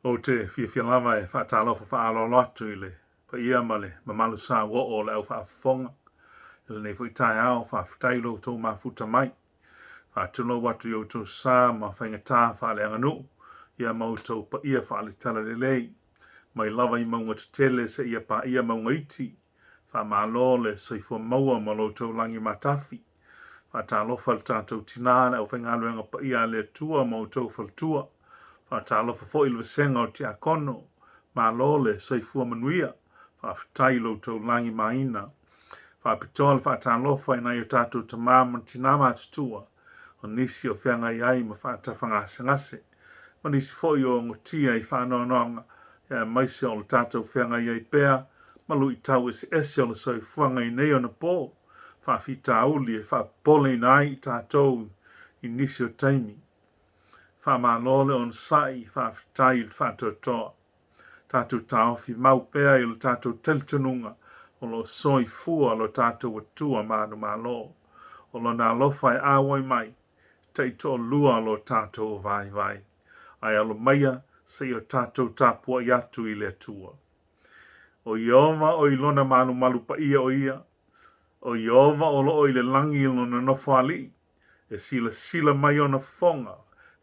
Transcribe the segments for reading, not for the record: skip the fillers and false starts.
Ou te fiafia lava e faatalofa faaaloalo atu i le paia ma le mamalu sauoo o le au faafofoga i lenei foi taeao. Faafetai i lo outou mafuta mai. Faatulou atu i outou sa ma faigata faaleaganuu, ia ma outou paia faaletalalelei, mai lava i mauga tetele seia paia mauga iti. Faamalo le soifua maua ma lo outou lagi matafi. Faatalofa i le tatou tina, le aufaigaluega paia a le Atua ma outou faletua. Faatalofa foi i le vasega o Tiakono. Malo le soifua manuia. Faafetai i lo outou lagimaina. Faapitoa le faatalofa i nai o tatou tama ma tina matutua, o nisi o feagai ai ma faatafagasegase, ma nisi foi o gotia i faanoanoaga, aemaise o le tatou feagai ai pea ma luitau eseese o le soifuaga i nei ona po. Faafitauli e faapopoleina ai i tatou i nisi o taimi. Faamalo le onosai, faafetai i le faatoatoa. Tatou taofi mau pea i lo tatou talitonuga o lo o soifua lo tatou Atua manumalo. O Lona alofa e auai mai, taitoalua lo tatou vaivai. Ae alo maia seia o tatou tapuai atu i le Atua. O Ieova o i lona malumalu paia o ia, O Ieova o lo o i le lagi i lona nofoalii, e silasila mai ona fofoga,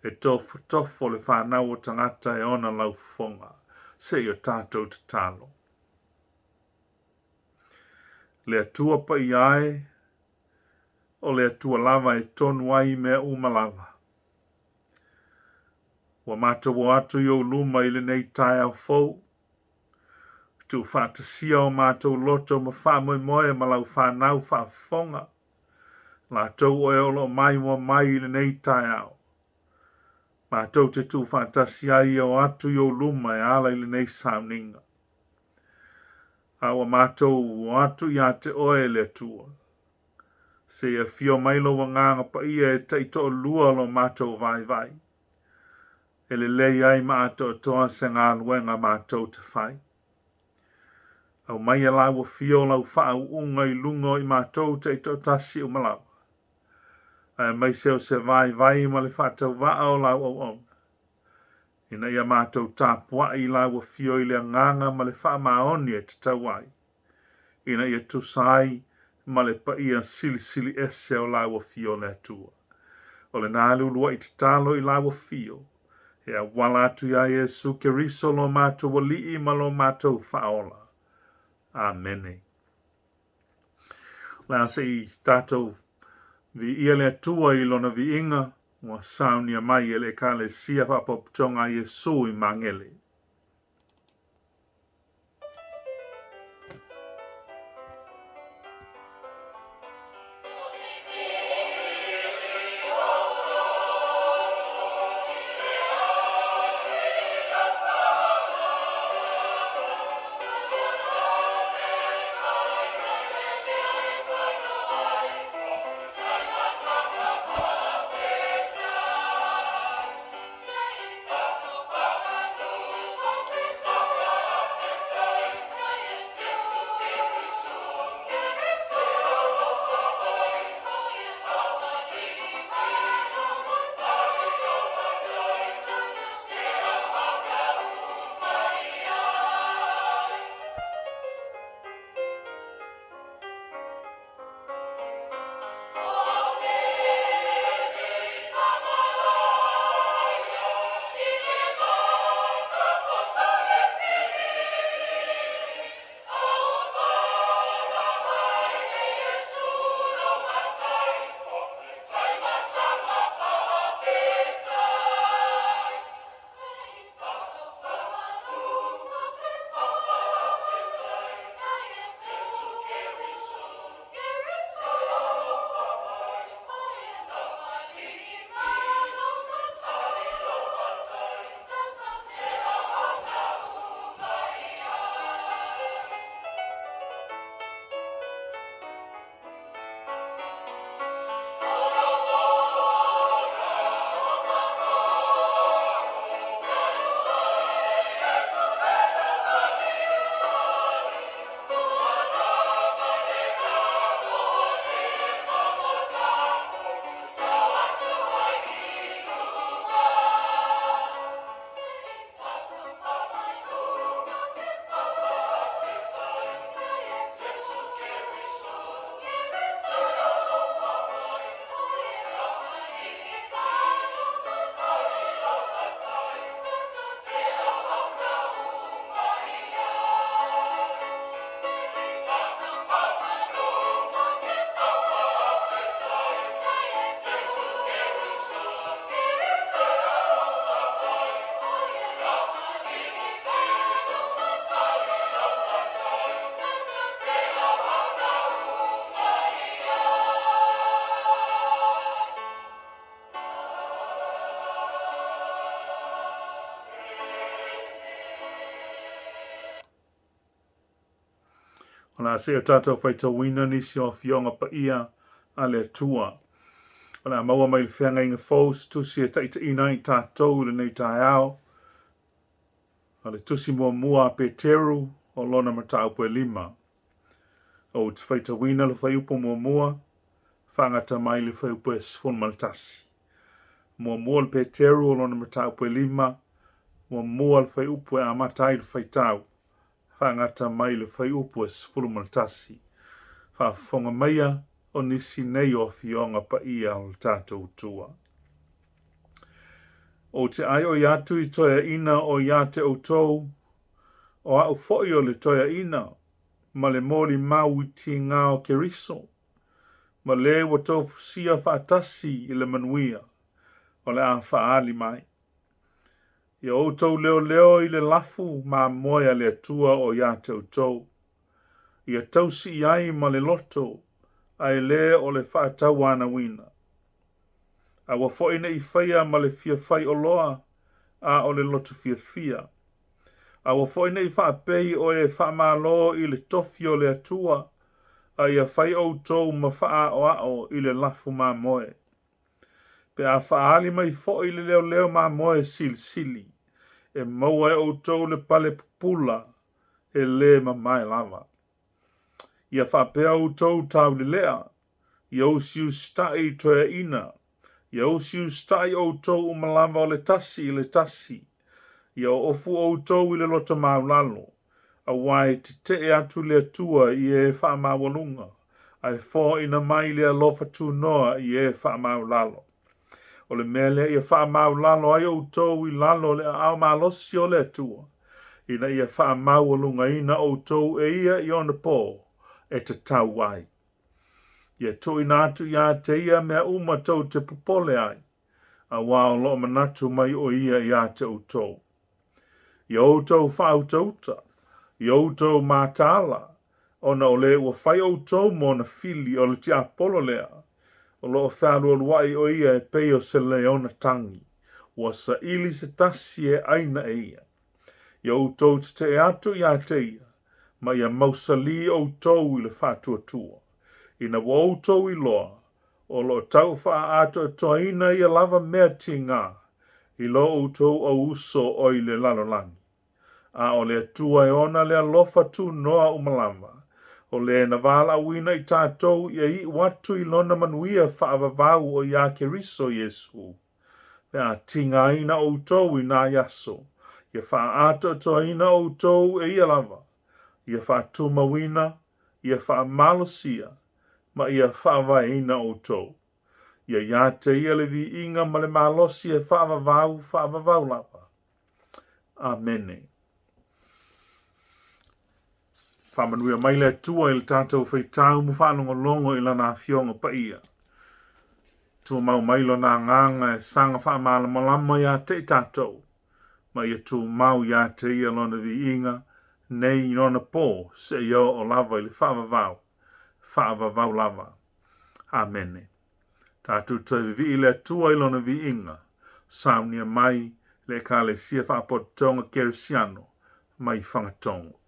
e tofotofo le fanau o tagata e ona lau fofoga. Se i o tatou tatalo. Le Atua paia e, o le Atua lava e tonu ai mea uma lava. Ua matou o atu i ou luma i lenei taeao fou, Tuufaatasia o matou loto ma faamoemoe ma lau fanau faafofoga, latou o e o lo o maimoa mai i lenei taeao. Matou te tuufaatasi ai e o atu i ou luma e ala i lenei sauniga. A ua matou o atu ia te oe le Atua. Se i afio mai lou agaga paia e taitoalua lo matou vaivai. E lelei ai ma atoatoa se galuega matou te fai. Aumaia lau afio lau faauuga i luga o i matou taitoatasi uma lava, aemaise o se vaivai ma le faatauvaa o lau auauna, ina ia matou tapuai i lau afio i le agaga ma le faamaoni e tatau ai, ina ia tusa ai ma le paia silisili ese o lau afio le Atua. O lena le uluai tatalo i lau afio, e auala atu iā Iesu Keriso lo matou Alii ma lo matou Faaola. Amene. O le a se i tatou viia le Atua i lona viiga ua saunia mai e le Ekalesia Faapopotoga a Iesu i Magele. O le a seia tatou faitauina nisi o Afioga Paia a le Atua. O le a maua mai le Feagaiga Fou se tusi e taitaiina ai tatou i lenei taeao. O le tusi muamua a Peteru o lona mataupu e 5. Ou te faitauina le fuaiupu muamua, faagata mai le fuaiupu e 11. Muamua le Peteru o lona mataupu e 5, muamua le fuaiupu e amata ai le faitau, faagata mai le fuaiupu e 11. Faafofoga maia o nisi nei o Afioga Paia o le tatou Atua. Ou te aioi atu i toeaiina o ia te outou, o au foi o le toeaina, ma le molimau i tiga o Keriso, ma le ua tofusia faatasi i le manuia o le a faaali mai. Ia outou leoleo i le lafu mamoe a le Atua o ia te outou, ia tausi i ai ma le loto, ae le o le faatauanauina. Aua foi ne i faia ma le fia fai oloa, a o le loto fiafia. Aua foi ne i faapei o e faamalo i le tofi o le Atua, a ia fai outou ma faaaoao i le lafu mamoe. Pe a faaali mai foi le leoleo mamoe silisili, e maua e outou le pale pupula e le mamae lava. Ia faapea outou taulelea, ia usiusitaʻi i toeaiina, ia usiusitaʻi outou uma lava o le tasi i le tasi, ia oofu outou i le loto maulalo, aua e tetee atu le Atua i e faamaualuga, ae foaina mai le alofa tunoa i e faamaulalo. O le mea lea ia faamaulalo ai outou i lalo o le aao malosi o le Atua, ina ia faamaualugaina outou e ia i ona pō e tatau ai. Ia tuuina atu ia te ia mea uma tou te popole ai, aua o loo manatu mai o ia ia te outou. Ia outou faautauta, ia outou mataala, ona o le ua fai outou ma ona fili o le tiapolo lea, o loo fealualuai o ia e pei o se leona tagi, ua saili se tasi e aina e ia. Ia outou tetee atu ia te ia, ma ia mausali outou i le faatuatua. Ina ua outou iloa, o loo tau faaatoatoaina ia lava mea tiga, i lo outou auuso o i le lalolagi. A o le Atua e ona le alofa tunoa uma lava, o le na valaauina i tatou ia iu atu i lona manuia faavavau o iā Keriso Iesu. Pe a tigaina outou i nai aso, ia faaatoatoaina outou e ia lava, ia faatumauina, ia faamalosia, ma ia faavaeina outou. Ia ia te ia le viiga ma le malosi e faavavau, faavavau lava. Amene. Faamanuia mai le Atua i le tatou faitau ma faalogologo i Lana Afioga Paia. Tumau mai Lona Agaga e saga faamalamalama ia te i tatou, ma ia tumau ia te ia Lona viiga nei i ona pō seia oo lava i le faavavau, faavavau lava. Amene. Tatou toe vivii le Atua i Lona viiga, saunia mai le Ekalesia Faapotopotoga Kerisiano mai Fagatogo.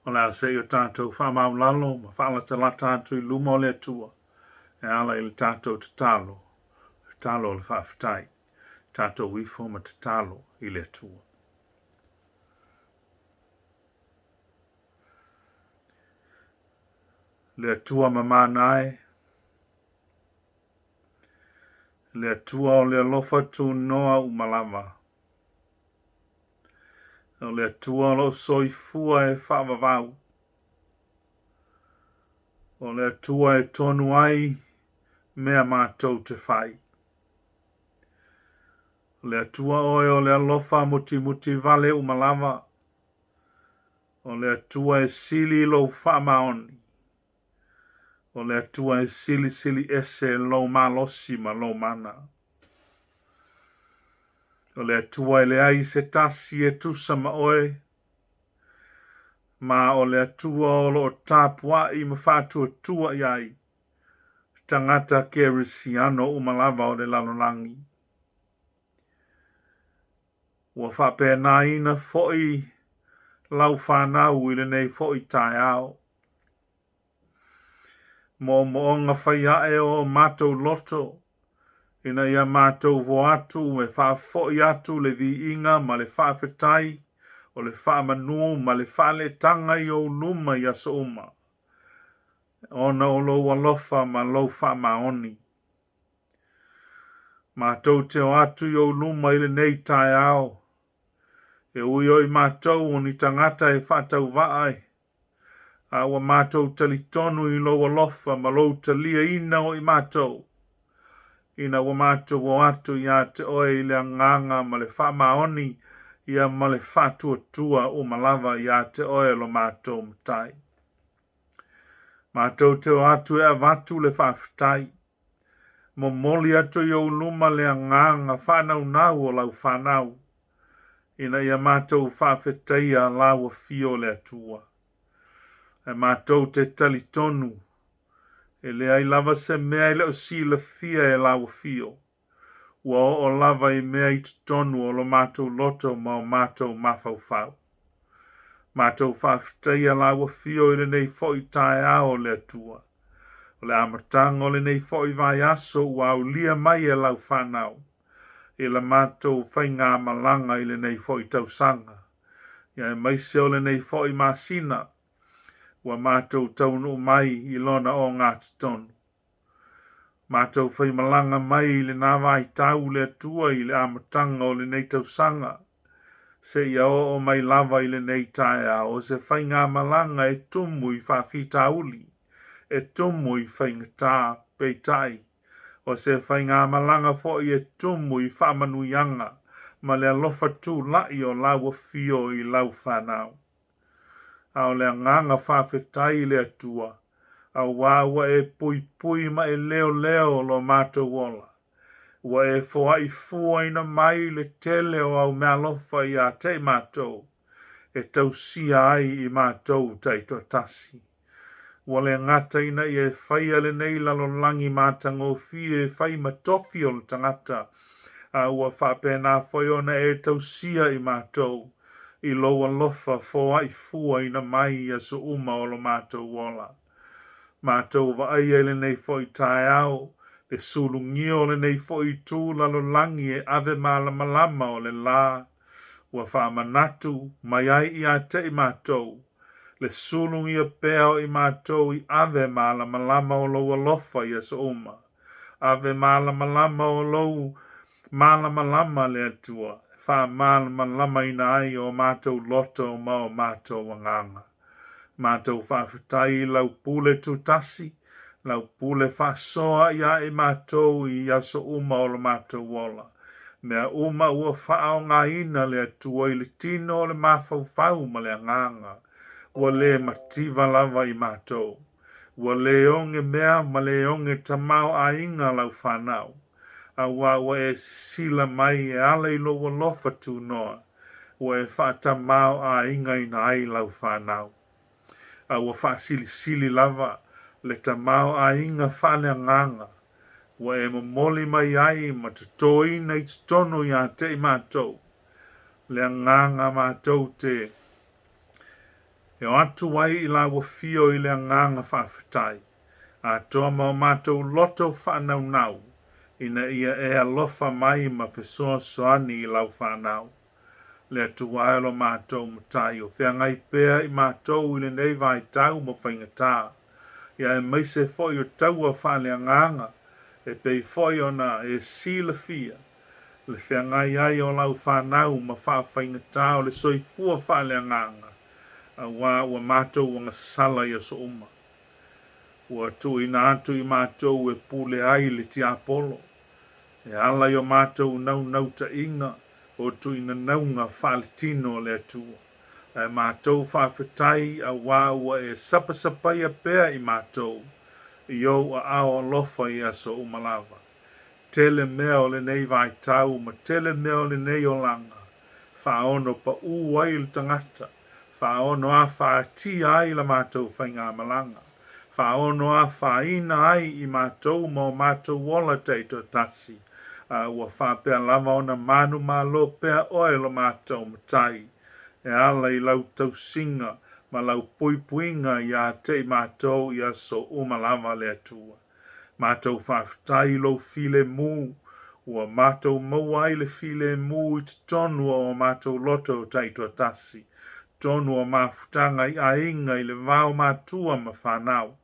O le a se i o tatou faamaulalo ma faalatalata atu i luma o le Atua e ala i le tatou tatalo, tatalo o le faafetai, tatou ifo ma tatalo i le Atua. Le Atua mamana e, le Atua o le alofa tunoa uma lava. O le Atua o lo o soifua e faavavau. O le Atua e tonu ai mea matou te fai. O le Atua oe o le alofa mutimuti vale uma lava. O le Atua e sili lou faamaoni. O le Atua e silisili ese lou malosi ma lou mana. O le Atua e leai se tasi e tusa ma oe, ma o le Atua o lo o tapuai ma faatuatua i ai tagata kerisiano uma lava o le lalolagi. Ua faapenaina foi lau fanau i lenei foi taeao. Moomooga fai ae o o matou loto, ina ia matou o atu e faafoi atu le viiga ma le faafetai o le faamanu ma le faaleetaga i ou luma i aso uma, ona o lou alofa ma lou faamaoni. Matou te o atu i ou luma i lenei taeao, e ui o i matou o ni tagata e faatauvaa e a ua matou talitonu i lou alofa ma lou taliaina o i matou, ina ua matou o atu iā te oe i le agaga ma le faamaoni ia ma le faatuatua uma lava iā te oe lo matou Matai. Matou te o atu e avatu le faafetai, momoli atu i ou luma le agaga faanaunau o lau fanau, ina ia matou faafetaia lau afio o le Atua. Ae matou te talitonu, e leai lava se mea e le o silafia e lau afio, ua oo lava i mea i totonu o lo matou loto ma o matou mafaufau. Matou faafetaia lau afio i lenei foi taeao o le Atua. O le amataga o lenei foi vaiaso ua aulia mai e lau fanau i la matou faigamalaga i lenei foi tausaga, ia aemaise o lenei foi masina ua matou taunuu mai i lona ogatotonu. Matou faimalaga mai i lena vaitau le Atua i le amataga o lenei tausaga, seia oo mai lava i lenei taeao o se faigamalaga e tumu i faafitauli, e tumu i faigata, peitai, o se faigamalaga foi e tumu i faamanuiaga ma le alofa tula'i o lau afio i lau fanau. A o le agaga faafetai i le Atua, auā ua e puipui ma e leoleo lo matou ola, ua e foai fuaina mai le tele o au meaalofa iā te i matou, e tausia ai i matou taitoatasi. Ua le gata ina ia e faia lenei lalolagi matagofie e fai ma tofi o le tagata, a ua faapena foi ona e tausia i matou i lou alofa foai fuaina mai i aso uma o lo matou ola. Matou vaaia i lenei foi taeao le sulugia o lenei foi itu lalolagi e ave malamalama o le la, ua faamanatu mai ai iā te i matou le sulugia pea o i matou i ave malamalama o lou alofa i aso uma, ave malamalama o lou malamalama le Atua, e faamalamalamaina ai o matou loto ma o matou agaga. Matou faafetai i lau pule tutasi, lau pule faasoa iā i matou i aso uma o lo matou ola. Mea uma ua faaaogaina le Atua i le tino o le mafaufau ma le agaga, ua le mativa lava i matou. Ua le oge mea ma le oge tamaoaiga lau fanau, auā ua e sisila mai e ala i lou alofa tunoa, ua e faatamaoaigaina ai lau fanau. A ua faasilisili lava le tamaoaiga faaleagaga ua e momoli mai ai ma totoina i totonu iā te i matou le agaga matou te E o atu ai i lau afio i le agaga faafetai, atoa ma o matou loto faanaunau, ina ia e alofa mai ma fesoasoani i lau fanau. Le Atua e lo matou Matai, o feagai pea i matou i lenei vaitau ma faigata, ia aemaise foi o taua faaleagaga, e pei foi ona e silafia le feagai ai o lau fanau ma faafaigata o le soifua faaleagaga, auā ua matou agasala i aso uma. Ua tuuina atu i matou e pule ai le tiapolo, e ala i o matou naunautaiga o tuuinanauga faaletino a le Atua. Ae matou faafetai auā ua e sapasapaia pea i matou i ou aao alofa i aso uma lava. Tele mea o lenei vaitau ma tele mea o lenei olaga, faaono paū ai le tagata, faaono afatia ai la matou faigamalaga, faaono afaina ai i matou ma o matou ola taitoatasi, a ua faapea lava ona manumalo pea oe lo matou Matai, e ala i lau tausiga ma lau puipuiga ia te i matou i aso uma lava le Atua. Matou faafetai i lou filemu, ua matou maua ai le filemu i totonu o o matou loto taitoatasi, totonu o mafutaga i aiga i le va o matua ma fanau,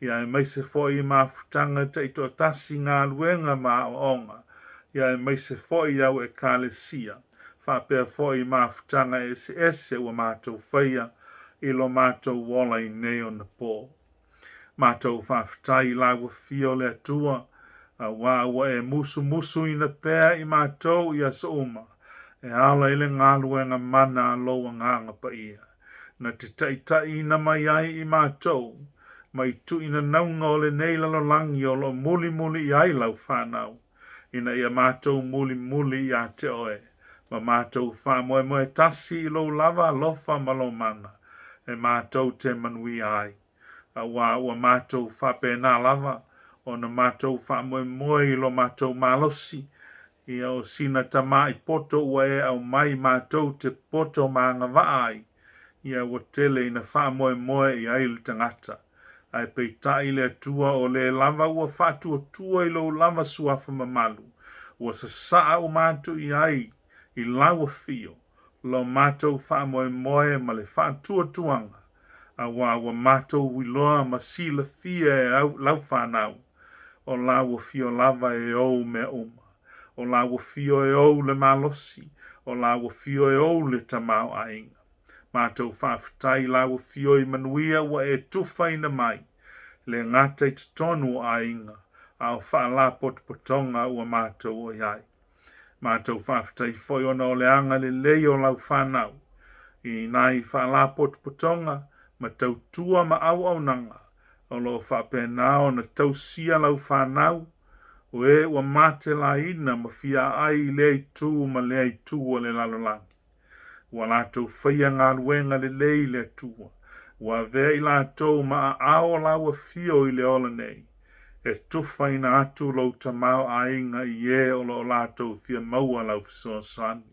ia aemaise foi i mafutaga taitoatasi i galuega ma aoaoga, ia aemaise foi i au Ekalesia, faapea foi i mafutaga eseese ua matou faia i lo matou ola i nei onapo. Matou faafetai i lau Afio le Atua, auā ua e musumusuina pea i matou i aso uma, e ala i le galuega mana a lou Agaga Paia, na te taitaiina mai ai i matou, mai tuuinanauga o lenei lalolagi o lo o mulimuli i ai lau fanau, ina ia matou mulimuli ia te oe, ma matou faamoemoe tasi i lou lava alofa ma lou mana, e matou te manuia ai. Auā ua matou faapena lava ona matou faamoemoe i lo matou malosi, ia o sina tamaai poto ua e aumai matou te poto ma agavaa ai, ia ua tele ina faamoemoe i ai le tagata. Ae peitai le Atua o le lava ua faatuatua i lou lava suafa mamalu, ua sasaa uma atu i ai i lau afio, lo matou faamoemoe ma le faatuatuaga, auā ua matou iloa ma silafia e lau fanau, o lau afio lava e ou mea uma, o lau afio e ou le malosi, o lau afio e ou le tamaoaiga. Matou faafetai i lau afio i manuia ua e tufaina mai, le gata i totonu o aiga, a o faalapotopotoga ua matou o i ai. Matou faafetai foi ona o le agalelei o lau fanau i nai faalapotopotoga ma tautua ma auaunaga o lo o faapena ona tausia lau fanau, o e ua matelaina ma fia aai i lea itu ma lea itu o le lalolagi. Ua latou faia galuega lelei le Atua, ua avea i latou ma aao o lau afio i le ola nei, e tufaina atu lou tamaoaiga i e o lo o latou fia maua lau fesoasoani.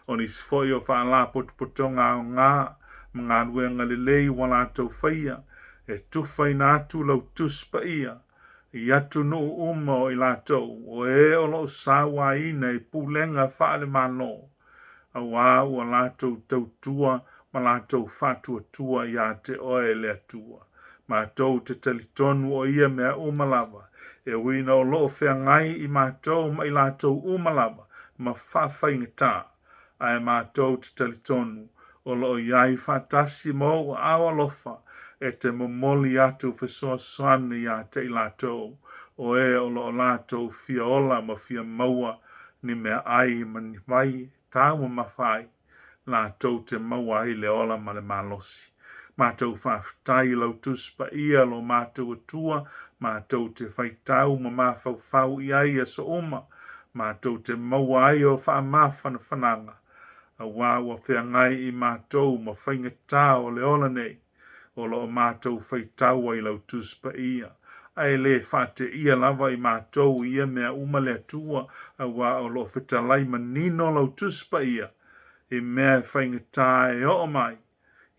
O nisi foi o faalapotopotoga aoga ma galuega lelei ua latou faia, e tufaina atu lau Tusi Paia i atunuu uma o i latou o e o lo o sauaina i pulega faale-Malo, auā ua latou tautua ma latou faatuatua ia te oe le Atua. Matou te talitonu o ia mea uma lava, e ui ina o lo o feagai i matou ma i latou uma lava ma faafaigata, ae matou te talitonu o lo o i ai faatasi ma ou aao alofa e te momoli atu fesoasoani ia te i latou o e o lo o latou fia ola ma fia maua ni meaai ma ni vai e taumamafa ai latou te maua ai le ola ma le malosi. Matou faafetai i lau Tusi Paia lo matou Atua, matou te faitau ma mafaufau i ai i aso uma, matou te maua ai o faamafanafanaga, auā ua feagai i matou ma faigata o le ola nei. O lo o matou faitau ai lau Tusi Paia, ae le faateia lava i matou i ia mea uma le Atua, auā o lo o fetalai manino lau Tusi Paia i mea e faigata e oo mai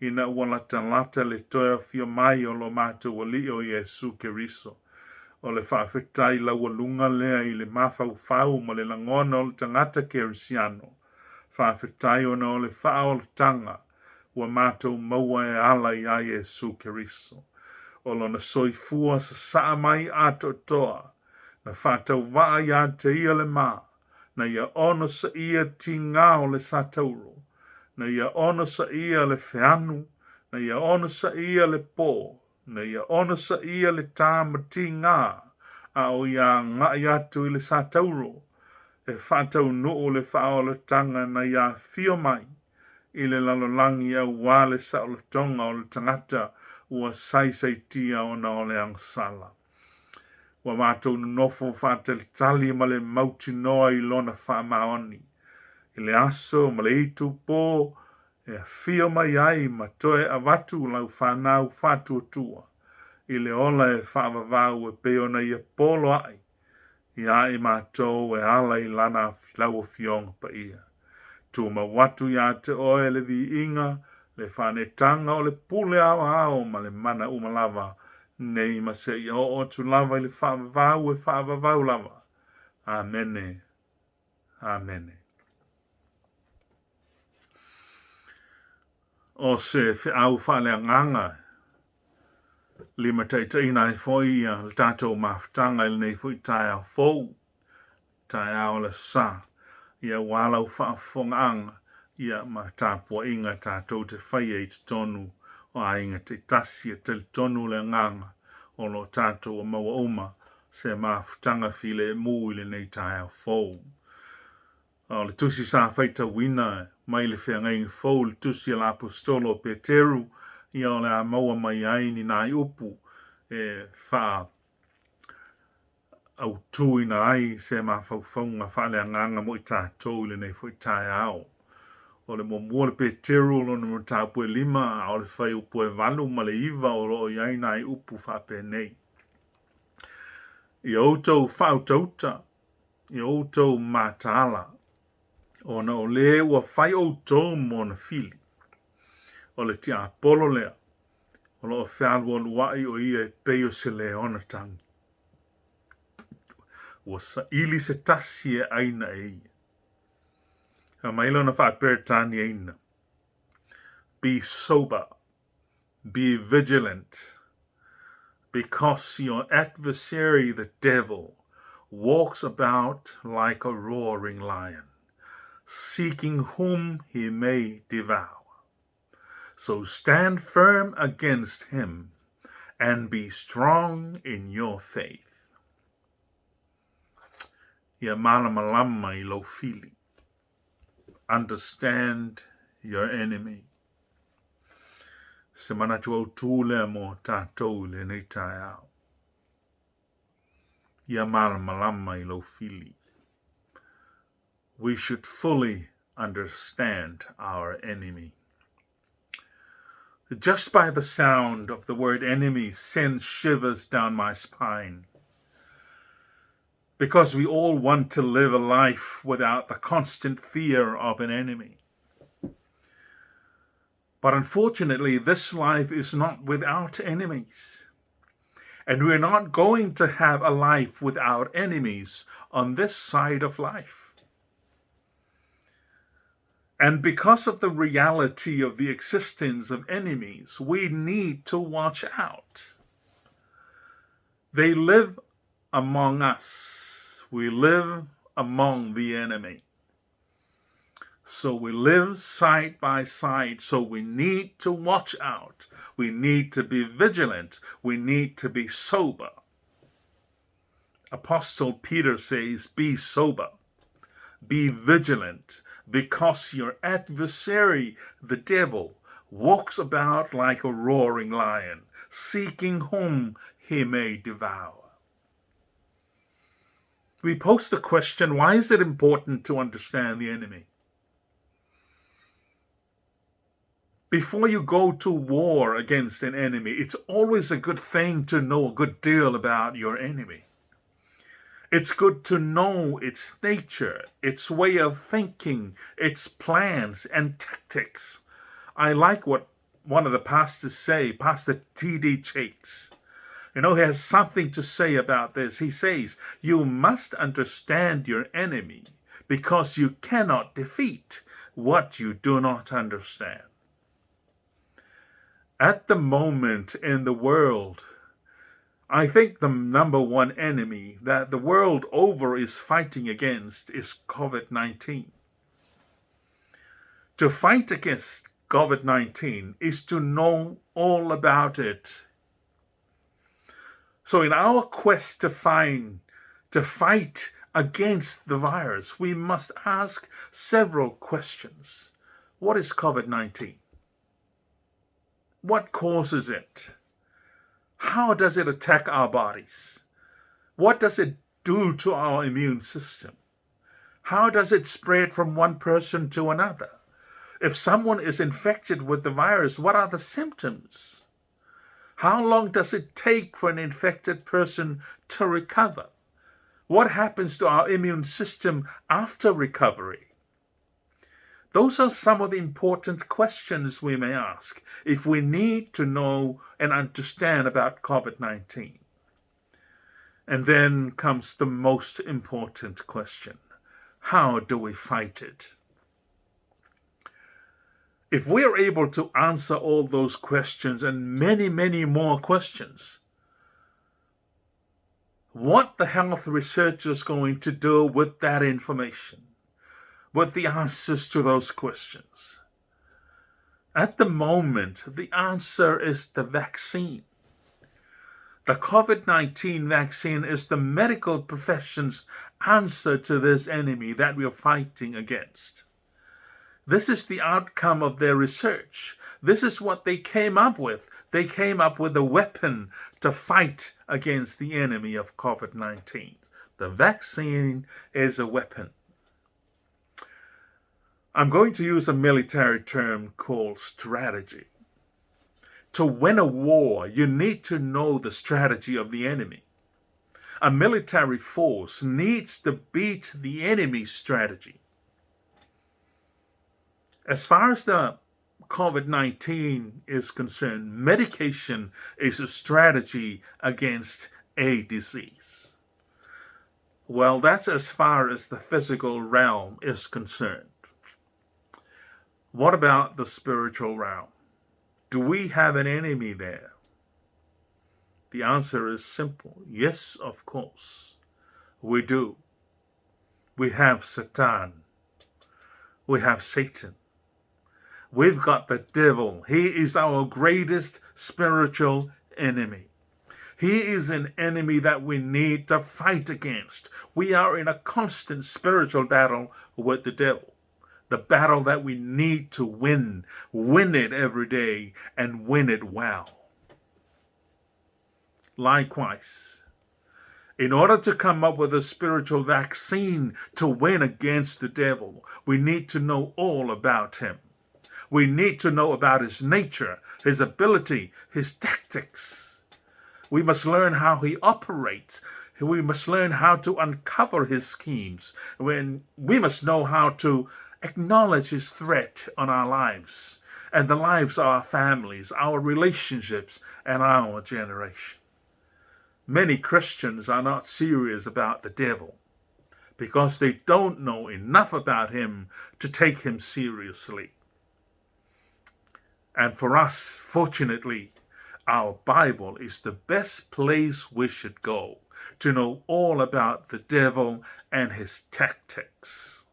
ina ua latalata le toe afio mai o lo matou Alii o Iesu Keriso. O le faafetai laualuga lea i le mafaufau ma le lagona o le tagata kerisiano. Faafetai ona o le faaolataga ua matou maua e ala iā Iesu Keriso. O Lona soifua sasaa mai atoatoa, na faatauvaa iā te Ia le ma, na Ia onosaia tigā o le satauro, na Ia onosaia le feanu, na Ia onosaia le pō, na Ia onosaia le tā ma tigā, a o Ia agai atu i le satauro, e faataunuu le faaolataga na Ia afio mai i le lalolagi auā le saolotoga o le tagata ua saisaitia ona o le agasala. Ua matou nonofo faatalitali ma le mautinoa i Lona faamaoni, i le aso ma le itupō e afio mai ai ma toe avatu lau fanau faatuatua i le ola e faavavau e pei ona Ia poloai iā i matou e ala i Lana lau Afioga Paia. Tumau atu iā te Oe le viiga, le faaneetaga o le pule aoao ma le mana uma lava, nei ma seia oo atu lava i le faavavau e faavavau lava. Amene. Amene. O se feau faaleagaga limataitaiina ai foi ia le tatou mafutaga i lenei foi taeao fou, taeao o le sa, ia aua lau faafofogaaga ia ma tapuaiga tatou te faia i totonu o aiga taitasi. E talitonu le agaga o lo o tatou maua uma se mafutaga filemu i lenei taeao fou. A o le tusi sa faitauina mai le Feagaiga Fou, le tusi a le Aposetolo o Peteru, ia o le a maua mai ai ni nai upu e faa autuina ai se mafaufauga faaleagaga mo i tatou i lenei foi taeao. O le muamua le Peteru o lona mataupu e 5, a o le fuaiupu e 8 ma le 9 o lo o i ai nai upu faapenei. Ia outou faautauta, ia outou mataala, ona o le ua fai outou mona fili. O le tiapolo lea, o lo o fealualuai o ia e pei o se leona tagi. Ua saili se tasi e aina e ia. Fai mai lona faaperetaniaina, Be sober, be vigilant, because your adversary the devil walks about like a roaring lion, seeking whom he may devour. So stand firm against him and be strong in your faith. Ia malamalama i lou fili. Understand your enemy. Se manatu autū lea mo tatou i lenei taeao. Ia malamalama i lou fili. We should fully understand our enemy. Just by the sound of the word enemy sends shivers down my spine. Because we all want to live a life without the constant fear of an enemy. But unfortunately, this life is not without enemies. And we're not going to have a life without enemies on this side of life. And because of the reality of the existence of enemies, we need to watch out. They live among us. We live among the enemy. So we live side by side. So we need to watch out. We need to be vigilant. We need to be sober. Apostle Peter says, Be sober, be vigilant, because your adversary, the devil, walks about like a roaring lion, seeking whom he may devour. We pose the question why is it important to understand the enemy? Before you go to war against an enemy, it's always a good thing to know a good deal about your enemy. It's good to know its nature, its way of thinking, its plans and tactics. I like what one of the pastors say, Pastor T.D. Jakes. You know, he has something to say about this. He says, You must understand your enemy because you cannot defeat what you do not understand. At the moment in the world, I think the number one enemy that the world over is fighting against is COVID 19. To fight against COVID 19 is to know all about it. So, in our quest to find, to fight against the virus, we must ask several questions. What is COVID 19? What causes it? How does it attack our bodies? What does it do to our immune system? How does it spread from one person to another? If someone is infected with the virus, what are the symptoms? How long does it take for an infected person to recover? What happens to our immune system after recovery? Those are some of the important questions we may ask if we need to know and understand about COVID 19. And then comes the most important question how do we fight it? If we are able to answer all those questions and many, many more questions, what the health researchers going to do with that information, with the answers to those questions? At the moment, the answer is the vaccine. The COVID 19 vaccine is the medical profession's answer to this enemy that we are fighting against. This is the outcome of their research. This is what they came up with. They came up with a weapon to fight against the enemy of COVID 19. The vaccine is a weapon. I'm going to use a military term called strategy. To win a war, you need to know the strategy of the enemy. A military force needs to beat the enemy's strategy. As far as the COVID 19 is concerned, medication is a strategy against a disease. Well, that's as far as the physical realm is concerned. What about the spiritual realm? Do we have an enemy there? The answer is simple yes, of course. We do. We have Satan. We have Satan. We've got the devil. He is our greatest spiritual enemy. He is an enemy that we need to fight against. We are in a constant spiritual battle with the devil. The battle that we need to win, win it every day, and win it well. Likewise, in order to come up with a spiritual vaccine to win against the devil, we need to know all about him. We need to know about his nature, his ability, his tactics. We must learn how he operates. We must learn how to uncover his schemes. When we must know how to acknowledge his threat on our lives and the lives of our families, our relationships, and our generation. Many Christians are not serious about the devil because they don't know enough about him to take him seriously. And for us, fortunately, our Bible is the best place we should go to know all about the devil and his tactics.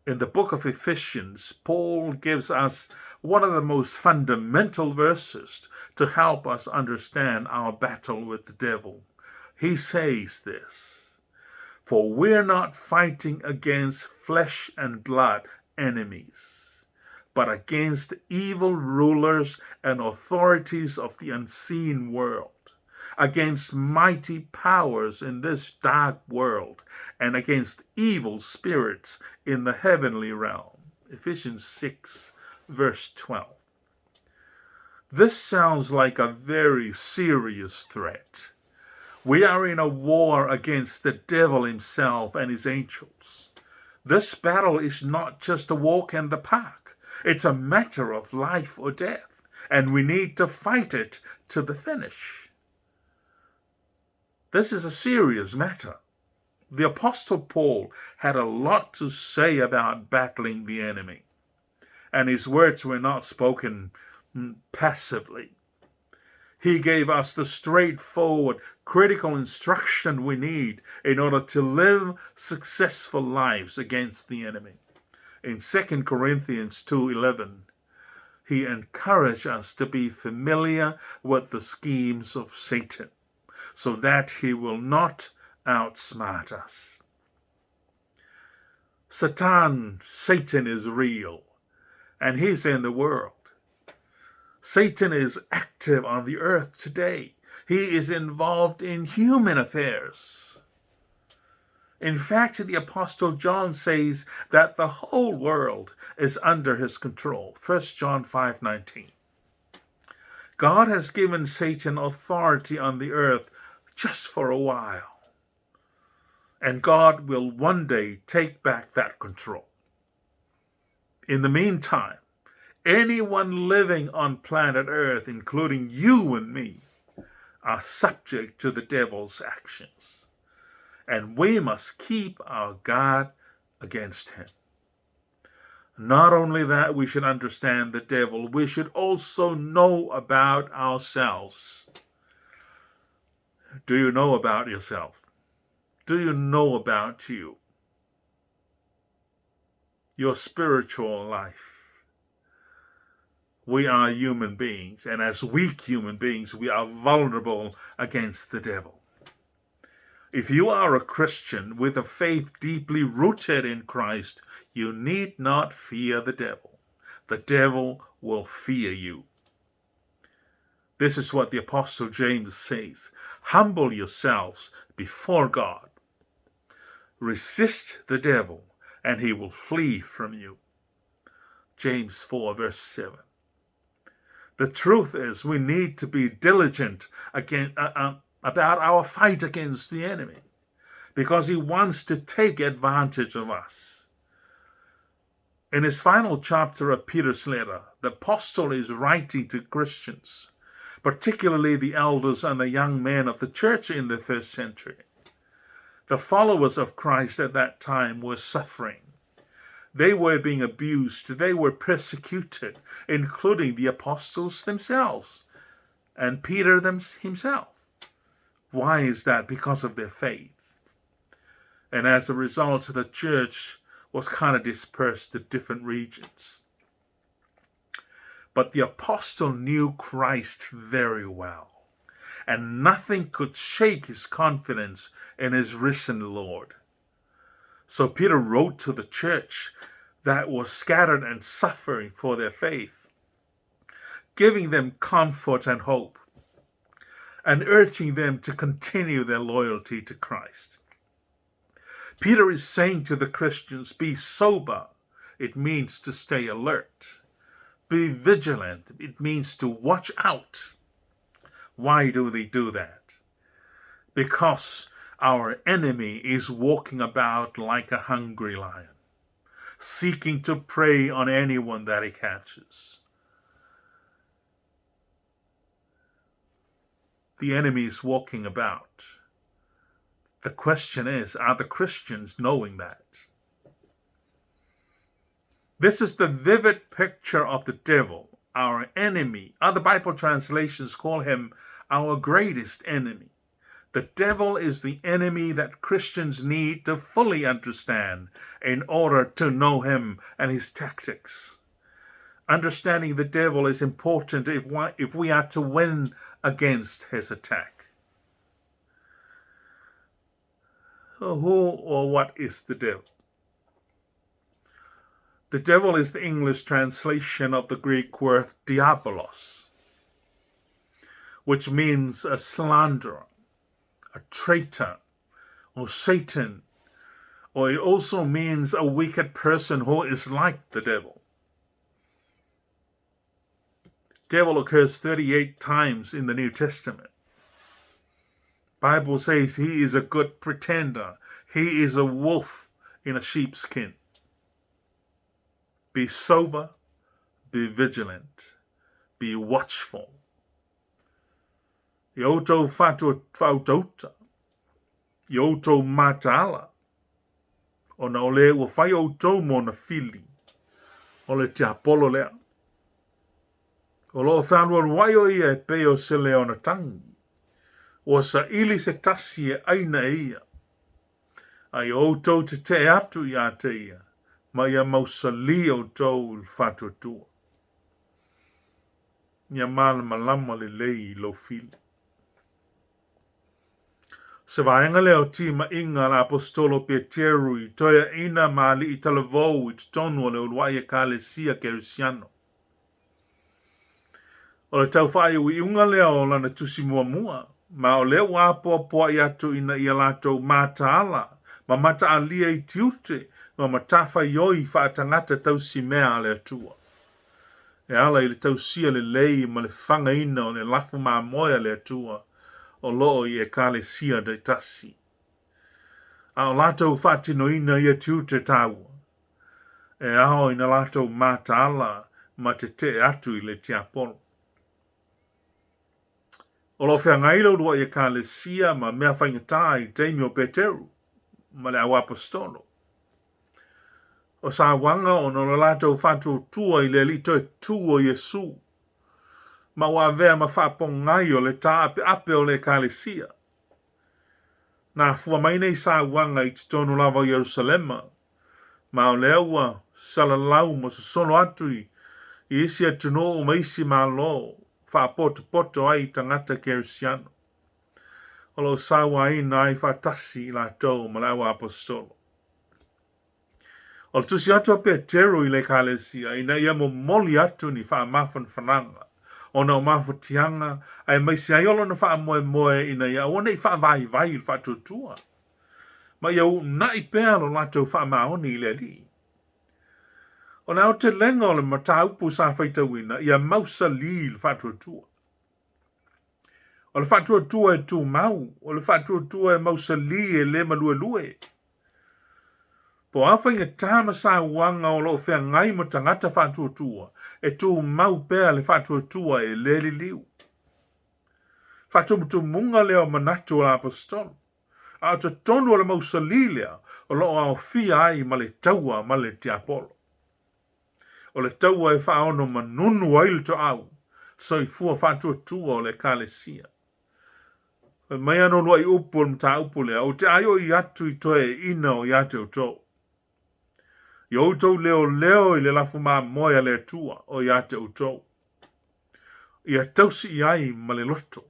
In the book of Ephesians, Paul gives us one of the most fundamental verses to help us understand our battle with the devil. He says this For we're not fighting against flesh and blood enemies but against evil rulers and authorities of the unseen world, against mighty powers in this dark world, and against evil spirits in the heavenly realm. Ephesians 6, verse 12. This sounds like a very serious threat. We are in a war against the devil himself and his angels. This battle is not just a walk in the park. It's a matter of life or death, and we need to fight it to the finish. This is a serious matter. The Apostle Paul had a lot to say about battling the enemy, and his words were not spoken passively. He gave us the straightforward, critical instruction we need in order to live successful lives against the enemy. In 2 Corinthians 2:11, he encouraged us to be familiar with the schemes of Satan so that he will not outsmart us. Satan, Satan is real, and he's in the world. Satan is active on the earth today. He is involved in human affairs. In fact, the Apostle John says that the whole world is under his control. 1 John 5:19. God has given Satan authority on the earth just for a while. And God will one day take back that control. In the meantime, anyone living on planet Earth, including you and me, are subject to the devil's actions. And we must keep our guard against him. Not only that we should understand the devil, we should also know about ourselves. Do you know about yourself? Do you know about you? Your spiritual life. We are human beings, and as weak human beings, we are vulnerable against the devil. If you are a Christian with a faith deeply rooted in Christ, you need not fear the devil. The devil will fear you. This is what the Apostle James says. Humble yourselves before God. Resist the devil, and he will flee from you. James 4, verse 7. The truth is, we need to be diligent about our fight against the enemy, because he wants to take advantage of us. In his final chapter of Peter's letter, the apostle is writing to Christians, particularly the elders and the young men of the church in the first century. The followers of Christ at that time were suffering. They were being abused. They were persecuted, including the apostles themselves and Peter himself. Why is that? Because of their faith. And as a result, the church was kind of dispersed to different regions. But the apostle knew Christ very well, and nothing could shake his confidence in his risen Lord. So Peter wrote to the church that was scattered and suffering for their faith, giving them comfort and hope, and urging them to continue their loyalty to Christ. Peter is saying to the Christians, be sober. It means to stay alert. Be vigilant. It means to watch out. Why do they do that? Because our enemy is walking about like a hungry lion, seeking to prey on anyone that he catches. The enemy is walking about. The question is, are the Christians knowing that? This is the vivid picture of the devil, our enemy. Other Bible translations call him our greatest enemy. The devil is the enemy that Christians need to fully understand in order to know him and his tactics. Understanding the devil is important if we are to win against his attack. Who or what is the devil? The devil is the English translation of the Greek word diabolos, which means a slanderer, a traitor, or Satan, or it also means a wicked person who is like the devil. Devil occurs 38 times in the New Testament. Bible says he is a good pretender. He is a wolf in a sheepskin. Be sober, Be vigilant. Be watchful. Ia outou faautauta, ia outou mataala, ona o le ua fai outou ma ona fili, o le tiapolo lea. O lo o fealualuai o ia e pei o se leona tagi, ua saili se tasi e ʻaina e ia, a ia outou tetee atu ia te ia, ma ia mausalī outou i le faatuatua. Ia malamalama lelei i lou fili. O se vaega lea o timaiga a le Aposetolo Peteru i toeaiina ma alii talavou i totonu o le uluai Ekalesia Kerisiano. O le tau faaiuiuga lea o lana tusi muamua, ma o lea ua apoapoai atu ina ia latou mataala ma mataalia i tiute ma matafaioi faatagata tausimea a le Atua, e ala i le tausia lelei ma le fagaina o le lafo mamoe a le Atua o lo o i Ekalesia taitasi. A o latou faatinoina ia tiute taua, e ao ina latou mataala ma tetee atu i le tiapolo. O lo o feagai le uluai Ekalesia ma mea faigata i taimi o Peteru ma le auaposetolo. O sauaga ona o le latou faatuatua i le Alii toe tu o Iesu, ma ua avea ma faapogai o le taapeape o le Ekalesia. Na afua mai nei sauaga i totonu lava o Ierusalema, ma o lea ua salalau ma sosolo atu i isi atunuu ma isi malo, faapotopoto ai tagata Kerisiano, o lo o sauaina ai faatasi i latou ma le auaposetolo. O le tusi atu a Peteru i le Ekalesia ina ia momoli atu ni faamafanafanaga ona o mafatiaga aemaise ai o lona faamoemoe ina ia aua ne i faavaivai le faatuatua, ma ia uunai pea lo latou faamaoni i le Alii. O le aotelega o le mataupu sa faitauina, ia mausalī le faatuatua. O le faatuatua e tumau, o le faatuatua e mausalī e le maluelue. Po o a faigata ma sauaga o lo o feagai ma tagata faatuatua, e tumau pea le faatuatua e le liliu. Faatumutumuga lea o manatu o le Aposetolo, a o totonu o le mausalī lea o lo o aofia ai ma le taua ma le tiapolo. O le taua e faaonomanunu ai le toau soifua faatuatua o le Ekalesia. Fai mai ana uluai upu o le mataupu lea, Ou te aioi atu i toeaiina o ia te outou. Ia outou leoleo i le lafo mamoe a le Atua o ia te outou. Ia tausi i ai ma le loto.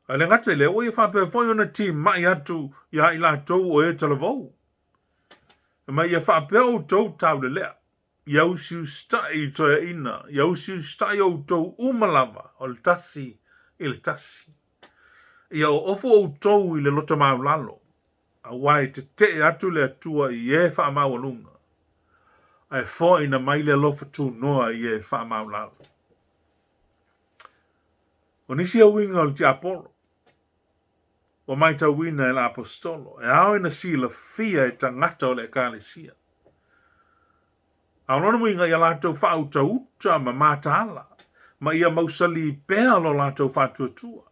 Ae le gata i lea, ua ia faapea foi ona timai atu ia i latou o e talavou. Ma ia faapea outou taulelea, ia usiusitai i toeaiina, ia usiusitai outou uma lava o le tasi i le tasi. Ia oofo outou i le loto maulalo, aua e tetee atu le Atua i e faamaualuga, ae foaina mai le alofa tunoa i e faamaulalo. O nisi uiga o le tiapolo, ua matauina e le Aposetolo, e ao ina silafia e tagata o le Ekalesia. A o lona uiga ia latou faautauta ma mataala, ma ia mausalī pea lo latou faatuatua.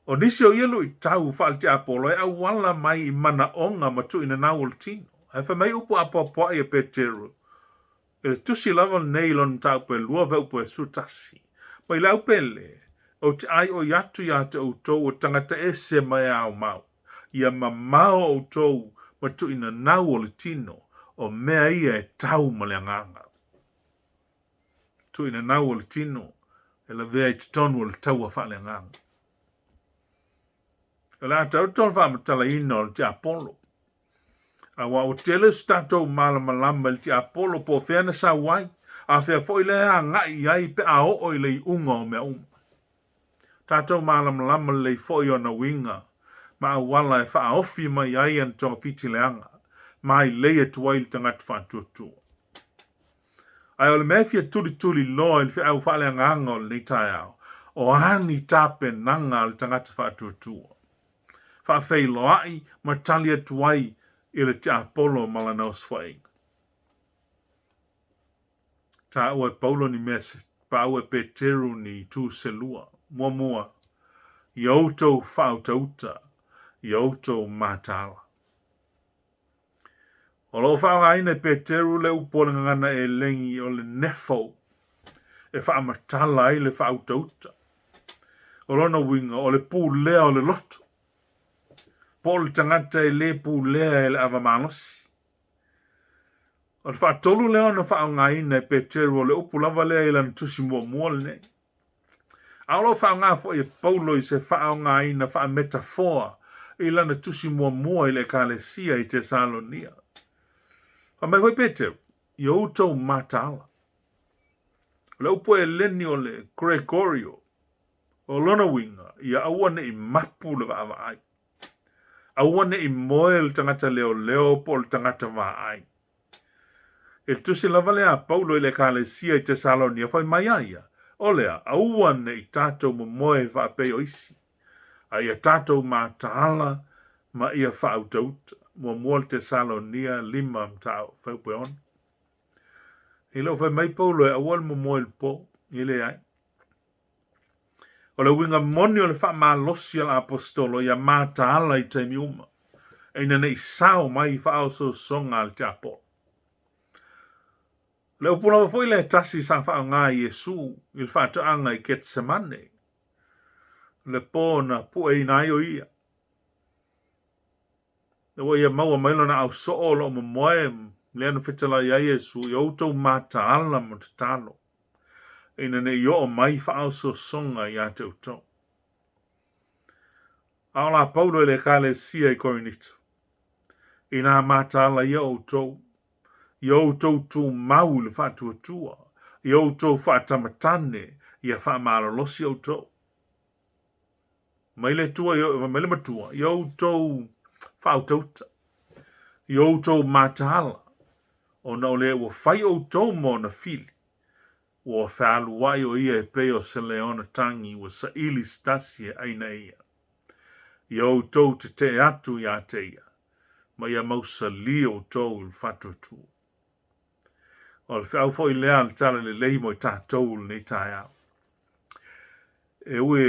O nisi o ia luitau faale-tiapolo e auala mai i manaoga ma tuuinanau o le tino. Ae fai mai upu apoapoai a Peteru, I le tusi lava lenei i lona mataupu e lua veupu e 11, Mai le aupele, ou te aioi atu ia te outou o tagata ese ma e aomau, ia mamao outou ma tuuinanau o le tino, o mea ia e tau ma le agaga. Tuuinanau o le tino e lavea i totonu o le taua faaleagaga. O le a taoto le faamatalaina o le tiapolo. Aua ua tele se tatou malamalama i le tiapolo po o fea na sau ai, a fea foi lea e agai i ai pe a oo i le iuga o mea uma. Tatou malamalama lelei foi ona uiga ma auala e faaofi mai ai ana togafiti leaga ma ailei atu ai le tagata faatuatua. Ae o le mea e fia tulituli loa i le feau faaleagaga o lenei taeao, o a ni tapenaga a le tagata faatuatua? Faafeiloai ma tali atu ai i le tiapolo ma lana osofaiga. Taua e Paulo ni mea se paua e Peteru ni itu se lua. Muamua, ia outou faautauta, ia outou mataala. O lo o faaaogaina e Peteru le upu o le gagana elegi o le nefo e faamatala ai le faautauta. O lona uiga, o le pulea o le loto, po o le tagata e le pulea e le ava malosi. O le faatolu lea ona faaaogaina e Peteru o le upu lava lea i lana tusi muamua lenei. A o lo o faaaoga foi e Paulo i se faaaogaina faametafoa i lana tusi muamua i le Ekalesia i Tesalonia. Fai mai foi Peteru, I outou mataala. O le upu Eleni o le Gregorio, o lona uiga, ia aua ne i mapu le vaavaai. Aua ne i moe le tagata leoleo po o le tagata vaai. I le tusi lava lea a Paulo i le Ekalesia i Tesalonia, fai mai ai ia, O lea, aua ne i tatou momoe faapei o isi, a ia tatou mataala ma ia faautauta. Muamua le Tesalonia 5 mataupu e 6. E le o fai mai Paulo e aua le momoe i le po, e leai. O le uiga moni o le faamalosi a le aposetolo ia mataala i taimi uma, ina ne i sao mai faaosoosoga a le tiapolo. O le upu lava foi lea e tasi sa faaaoga e Iesu i le faatoaga i Ketsemane, le po na pueina ai o ia. Ina ua ia maua mai lona ausoo o lo o momoe, lea na fetalai ai Iesu, ia outou mataala ma tatalo, ina ne i oo mai faaosoosoga ia te outou. A o la Paulo i le Ekalesia i Korinito, inā mataala ia outou, ia outou tumau i le faatuatua, ia outou faatamatane, ia faamalolosi outou. Mai le Atua, mai le Matua, ia outou faautauta, ia outou mataala, ona o lea ua fai outou ma ona fili, ua fealuai o ia e pei o se leona tagi ua saili se tasi e ʻaina e ia. Ia outou tetee atu ia te ia, ma ia mausali outou i le faatuatua. O le feau foi lea a le Tala Lelei mo i tatou i lenei taeao. E ui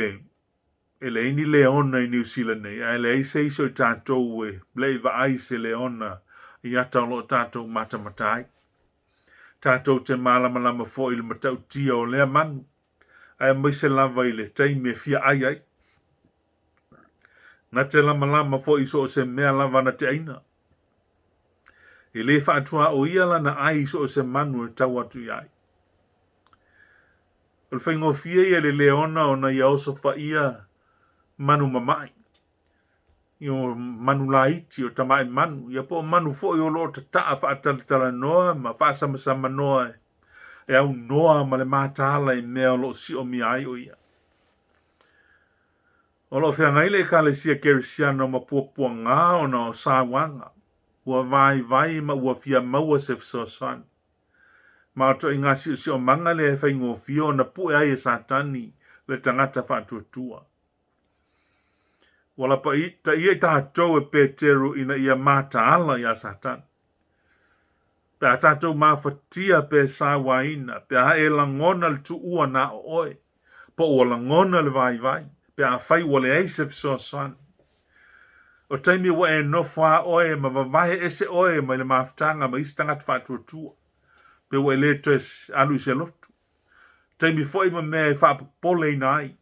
e leai ni leona i Niu Sila nei, ae leai se isi o i tatou e le i vaai i se leona i ata o lo o tatou matamata ai. Tatou te malamalama foi i le matautia o lea manu, aemaise lava i le taimi e fia ʻai ai. Na te lamalama foi i so o se mea lava na te ʻaina. E le faatuaoia lana ʻai i so o se manu e tau atu i ai. O le faigofie ia i le leona ona ia osofaia manu mamaʻi, i o manu laiti, o tamaʻi manu, ia po o manu foi o lo o tataʻa faatalatalanoa ma faasamasamanoa e aunoa ma le mataala i mea o lo o siomia ai o ia. O lo o feagai le Ekalesia Kerisiano ma puapuaga ona o sauaga, ua vaivai ma ua fia maua se fesoasoani. Ma o ituaiga siosiomaga lea e faigofie ona pue ai e Satani le tagata faatuatua. Ua lapataia i tatou e Peteru ina ia mataala iā Satani. Pe a tatou mafatia pe sauaina, pe a e lagona le tuua na o oe, po ua lagona le vaivai, pe afai ua leai se fesoasoani. O taimi ua e nofo a oe ma vavae ese oe mai le mafutaga ma isi tagata faatuatua, pe ua e le toe alu i se lotu. Taimi foi ma mea e faapopoleina ai,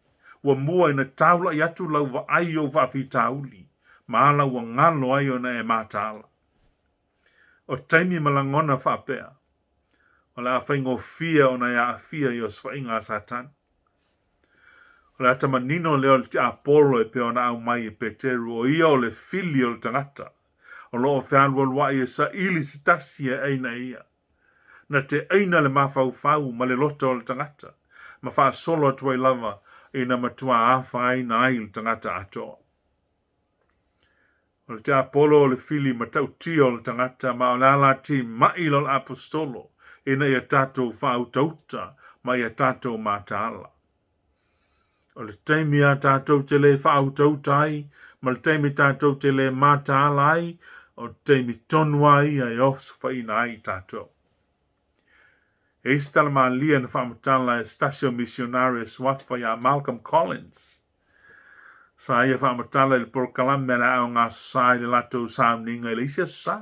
ua mua ina taulaʻi atu lau vaai i ou faafitauli, ma ala ua galo ai ona e mataala. O taimi ma lagona faapea, o le a faigofie ona e aafia i osofaiga a Satani. O le ata manino lea o le tiapolo e pei ona aumai e Peteru, o ia o le fili o le tagata, o lo o fealualuaʻi e saili se tasi e ʻaina e ia. Na te ʻaina le mafaufau ma le loto o le tagata, ma faasolo atu ai lava ina matua afaina ai le tagata atoa. O le tiapolo o le fili matautia o le tagata, ma o le alati maʻi la o le aposetolo ina ia tatou faautauta ma ia tatou mataala. O le taimi a tatou te le faautauta ai ma le taimi tatou te le mataala ai, o le taimi tonu a ia e osofaina ai tatou. E i ai se tala malie na faamatala e se tasi o misionari e suafa ia Malcolm Collins. Sa ia faamatala i le polokalame a le Aoga Aso Sa i le latou sauniga i le isi aso sa.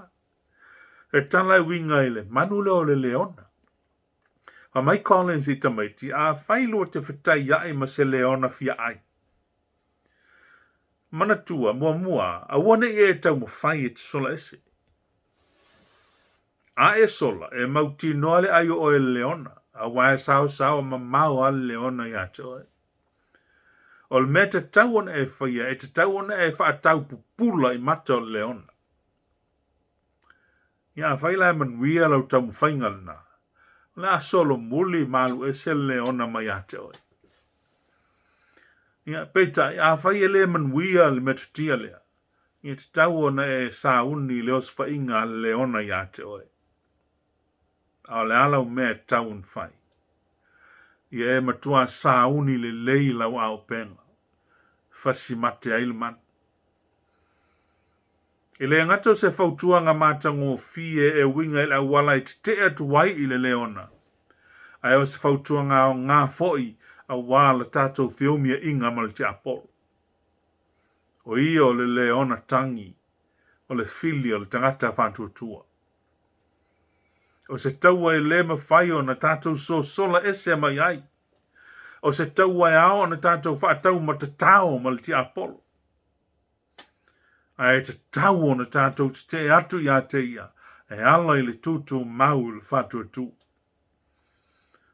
E tala e uiga i le manu lea o le leona. Fai mai Collins i tamaiti, Afai lua te fetaiai ma se leona fia ai. Manatua, muamua, aua ne i e taumafai e te sola ese. A e sola, e mautinoa le ai o oe e le leona, aua e saosaoa mamao lava le leona iā te oe. O le mea e tatau ona e faia, e tatau ona e faataupupula i mata o le leona. Ia afai la e manuia lau taumafaiga lena, o le a solomuli ma alu ese le leona mai ia te oe. Ia, peitai, afai e le manuia le metotia lea, ia tatau ona e sauni i le osofaiga a le leona iā te oe. A o le a lau mea e tatau ona fai? Ia e matua sauni lelei lau aopega, fasi mate ai le manu. E le gata o se fautuaga matagofie e uiga i le auala e tetee atu ai i le leona, ae o se fautuaga aoga foi aua la tatou feumiaiga ma le tiapolo. O ia o le leona tagi, o le fili o le tagata faatuatua. O se taua e le mafai ona tatou sosola ese mai ai. O se taua e ao ona tatou faataumatatao ma le tiapolo. Ae tatau ona tatou tetee atu iā te ia e ala i le tūtūmau i le faatuatua.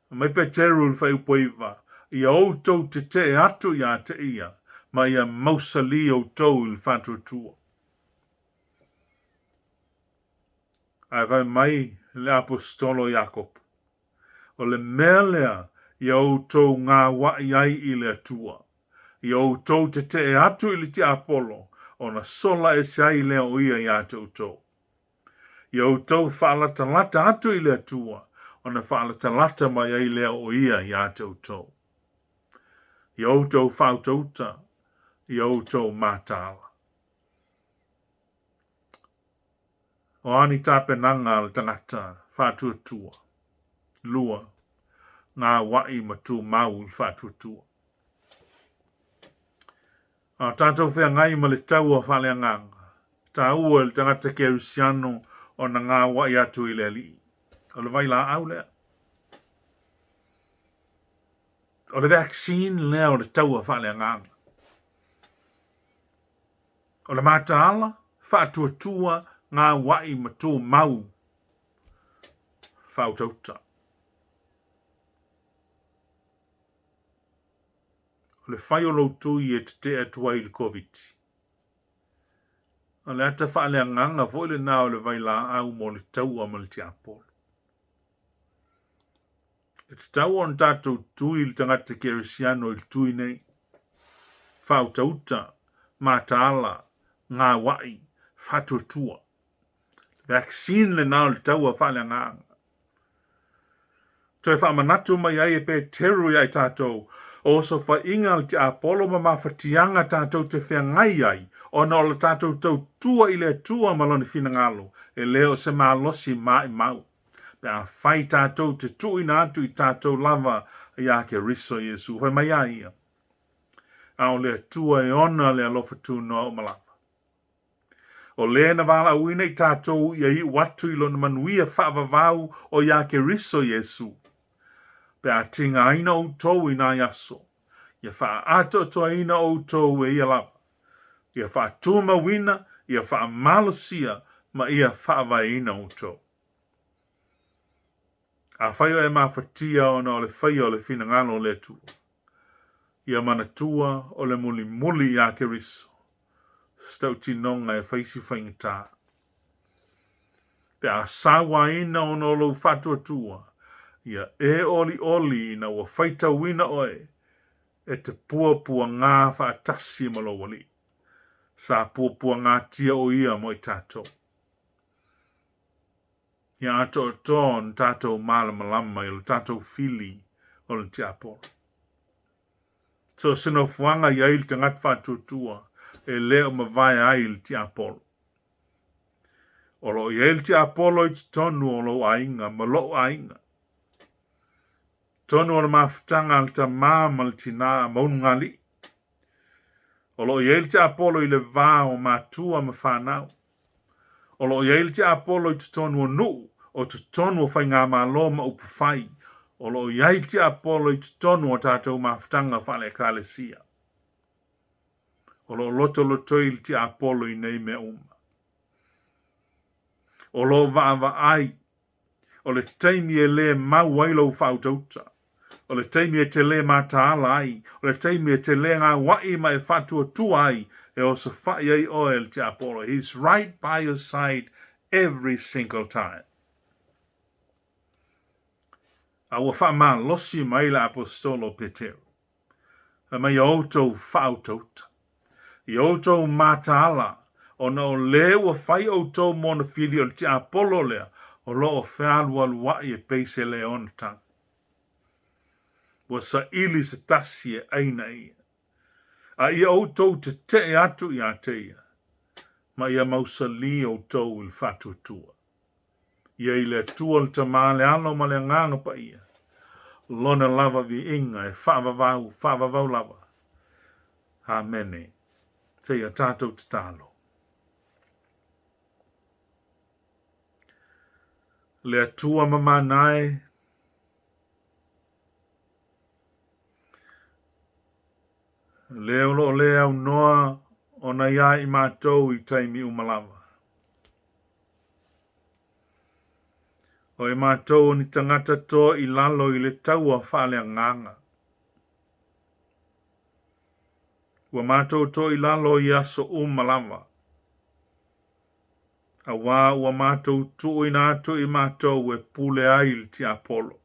Fai mai Peteru i le fuaiupu 9, Ia outou tetee atu iā te ia, ma ia mausalī outou i le faatuatua. Ae fai mai le Aposetolo Iakopo, O le mea lea ia outou gauaʻi ai i le Atua, ia outou tetee atu i le tiapolo, ona sola ese ai lea o ia iā te outou. Ia outou faalatalata atu i le Atua, ona faalatalata mai ai lea o ia iā te outou. Ia outou faautauta, ia outou mataala. O a ni tapenaga a le tagata faatuatua? 2. Gauaʻi ma tumau i le faatuatua. A o tatou feagai ma le taua faaleagaga, e taua i le tagata Kerisiano ona gauaʻi atu i le Alii. O le vailaau lea. O le vaccine lea o le taua faaleagaga. O le mataala, faatuatua, gauaʻi ma tumau faautauta. O le fai o lou tui e tetee atu ai i le Koviti. O le ata faaleagaga foi lena o le vailaau mo le taua ma le tiapolo. E tatau ona tatou tui le tagata kerisiano i le tui nei. Faautauta, mataala, gauaʻi, faatuatua. Vaccine lena o le taua faaleagaga. Toe faamanatu mai ai e Peteru iā i tatou, o osofaiga a le tiapolo ma mafatiaga tatou te feagai ai ona o le tatou tautua i le Atua ma Lona finagalo, e le o se malosi maʻimau. Pe afai tatou te tuuina atu i tatou lava iā Keriso Iesu, fai mai a ia, A o le Atua e ona le alofa tunoa uma lava. O le na valaauina i tatou ia iu atu i lona manuia faavavau o iā Keriso Iesu. Pe a tigaina outou i nai aso, ia faaatoatoaina outou e ia lava, ia faatumauina, ia faamalosia, ma ia faavaeina outou. Afai o e mafatia ona o le faia o le finagalo o le Atua, ia manatua o le mulimuli iā Keriso, se tautinoga e fai si faigata. Pe a sauaina ona o lou faatuatua, ia e olioli ina ua faitauina oe e te puapuagā faatasi ma lou Alii. Sa puapuagātia o ia mo i tatou. Ia atoatoa ona tatou malamalama i lo tatou fili o le tiapolo. So o se nofoaga i ai le tagata faatuatua e le o mavae ai le tiapolo. O lo o i ai le tiapolo i totonu o lou aiga ma lou aiga. Totonu o le mafutaga a le tamā ma le tinā ma ulugalii. O lo o i ai le tiapolo i le va o matua ma fanau. O lo o i ai le tiapolo i totonu o nuu, o totonu o faigamalo ma upufai. O lo o i ai le tiapolo i totonu o tatou mafutaga faale-Ekalesia. O lo o lotolotoi le tiapolo i nei mea uma. O lo o vaavaai o le taimi e le mau ai lou faautauta, o le taimi e te le mataala ai, o le taimi e te le gauaʻi ma e faatuatua ai, e osofaʻi ai oe e le tiapolo. He's right by your side every single time. A ua faamalosi mai le Aposetolo o Petero, Fai mai ia outou faautauta, ia outou mataala, ona o le ua fai outou ma ona fili o le tiapolo lea o lo o fealualuaʻi e pei se leona tago. Ua saili se tasi e ʻaina ia. A ia outou tetee atu ia te ia, ma ia mausalī outou i le faatuatua. Ia i le Atua le Tama, le Alo ma le Agaga Paia, Lona lava viiga e faavavau, faavavau lava. Amene. Seia tatou tatalo. Le Atua mamana e, Le o lo o le aunoa ona iā i matou i taimi uma lava. O i matou o ni tagata toa i lalo i le taua faaleagaga. Ua matou toa i lalo i aso uma lava, auā ua matou tuuina atu i matou e pule ai le tiapolo.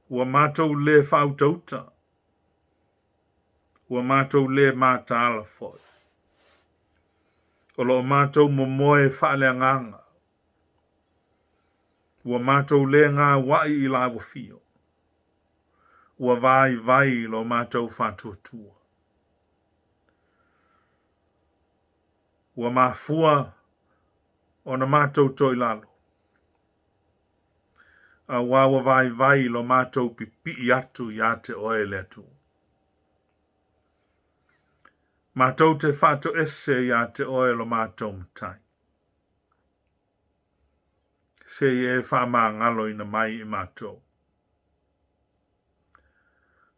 Ua matou le faautauta, ua matou le mataala foi. O lo o matou momoe faaleagaga, ua matou le gauaʻi i lauafio, ua vaivai lo matou faatuatua. Ua mafua ona matou toa i lalo, auā ua vaivai lo matou pipii atu iā te Oe le Atua. Matou te faatoese iā te Oe lo matou Matai. Se i e faamagaloina mai i matou.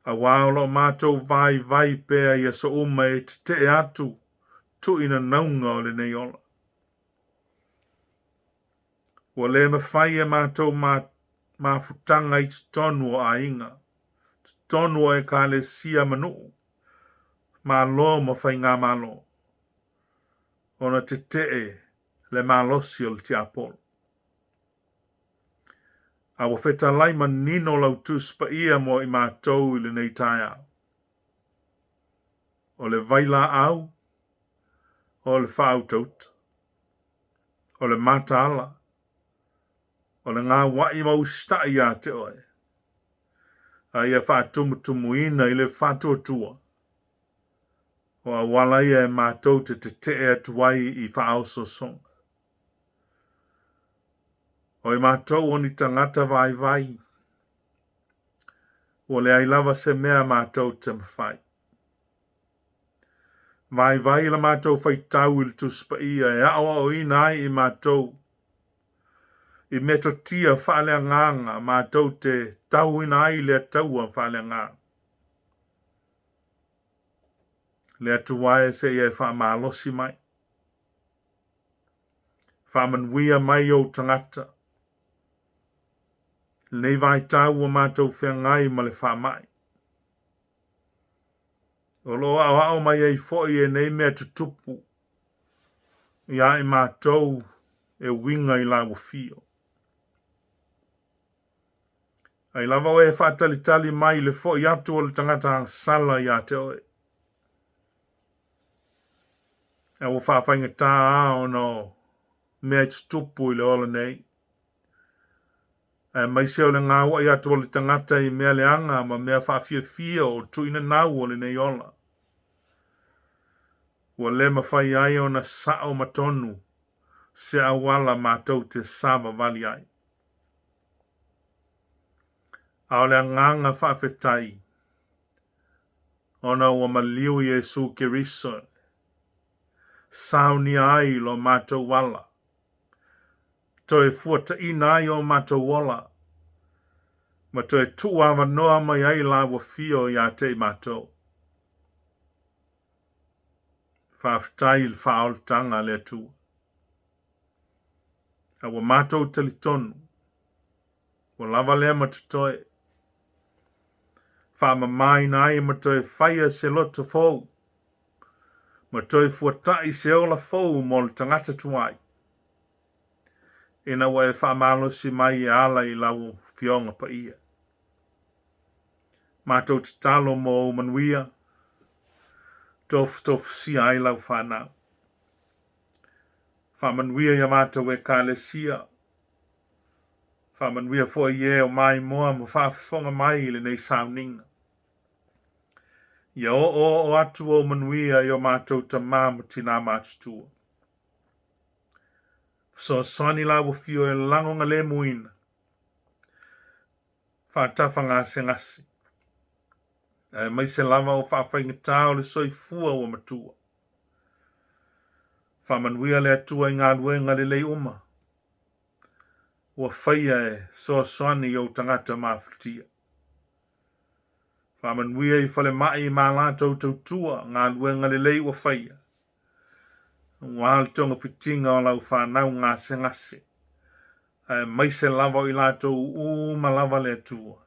Auā o lo o matou vaivai pea i aso uma e tetee atu tuʻi nanauga o lenei ola. Ua le mafai e matou mafutaga i totonu o aiga, totonu o Ekalesia ma nuu, Malo ma faigamalo, ona tetee le malosi o le tiapolo. A ua fetalai manino lau Tusi Paia mo i matou i lenei taeao. O le vailaau, o le faautauta, o le mataala, o le gauaʻi ma usitaʻi iā te oe, a ia faatumutumuina i le faatuatua, o auala ia e matou te tetee atu ai i faaosoosoga. O i matou o ni tagata vaivai, ua leai lava se mea matou te mafai. Vaivai la matou faitau i le Tusi Paia e aoaoina ai i matou i metotia faaleagaga matou te tauina ai lea taua faaleagaga. Le Atua e seia e faamalosi mai. Faamanuia mai ou tagata. Lenei vaitau ua matou feagai ma le faamai. O lo o aoao mai ai foi e nei mea tutupu iā i matou e uiga i lauafio. Ai lava oe e faatalitali mai i le foʻi atu o le tagata agasala iā te oe. A ua faafaigata a ona o mea e tutupu i le ola nei. Aemaise o le gauaʻi atu o le tagata i mea leaga ma mea faafiafia o tuuinanau o lenei ola. Ua le mafai ai ona sao ma tonu se auala matou te savavali ai. A o le agaga faafetai, ona ua maliu Iesu Keriso e saunia ai lo matou ala, toe fuataina ai o matou ola, ma toe tuuavanoa mai ai lau afio ia te i matou. Faafetai i le faaolataga a le Atua. A ua matou talitonu, ua lava lea ma totoe, faamamaina ai ma toe faia se loto fou, ma toe fuata'i se ola fou mo le tagata tuai, ina ua e faamalosi mai e ala i lau Afioga Paia. Matou tatalo mo ou manuia, tofutofusia ai lau fanau. Faamanuia ia matou Ekalesia, faamanuia foi i e o maimoa ma faafofoga mai i lenei sauniga. Ia oooo atu ou manuia i o matou tamā ma tinā matutua. Fesoasoani lau afio e lagogalemuina, faatafagasegase, aemaise lava o faafaigata o le soifua ua matua. Faamanuia le Atua i galuega lelei uma ua faia e fesoasoani i ou tagata mafatia. Faamanuia i falemai ma latou tautua galuega lelei ua faia, aua le togafitiga o lau fanau gasegase, aemaise lava o i latou uma lava le Atua,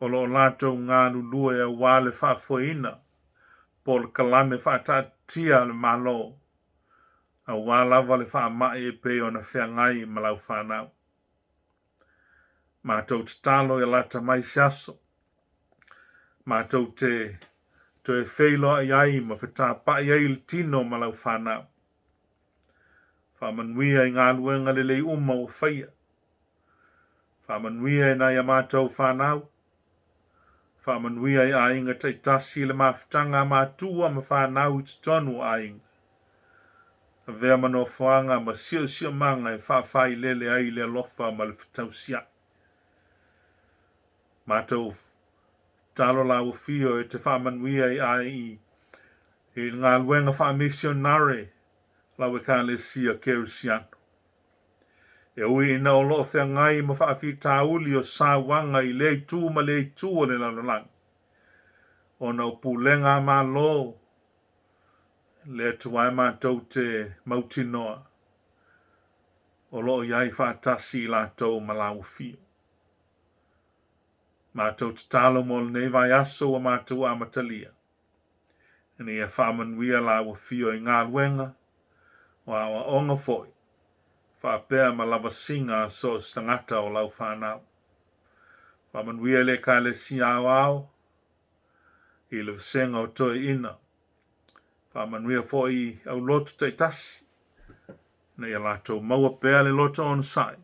o lo o latou galulue aua le faafoeina polokalame faataatitia a le Malo, aua lava le faamai e pei ona feagai ma lau fanau. Matou tatalo ia lata mai se aso, matou te toe feiloai ai ma fetapa'i ai i le tino ma lau fanau. Faamanuia i galuega lelei uma ua faia. Faamanuia i nai a matou fanau. Faamanuia i aiga taitasi i le mafutaga a matua ma fanau i totonu o aiga. Avea ma nofoaga ma siosiomaga e faafailele ai le alofa ma le fetausia'i. Matou tatalo lau afio e te faamanuia i ai i le galuega faamisionare lau Ekalesia Kerisiano. E ui ina o lo o feagai ma faafitauli o sauaga i lea itu ma lea itu o le lalolagi, ona o pulega a Malo, le Atua e matou te mautinoa o lo o i ai faatasi i latou ma lau afio. Matou tatalo mo lenei vaiaso ua matou amatalia, ina ia faamanuia lau afio i galuega, o aoaoga foi, faapea ma lavasiga a so o se tagata o lau fanau. Faamanuia i le Ekalesia Aoao, i le vasega o toeaiina. Faamanuia foi i aulotu taitasi, ina ia latou maua pea le loto onosai,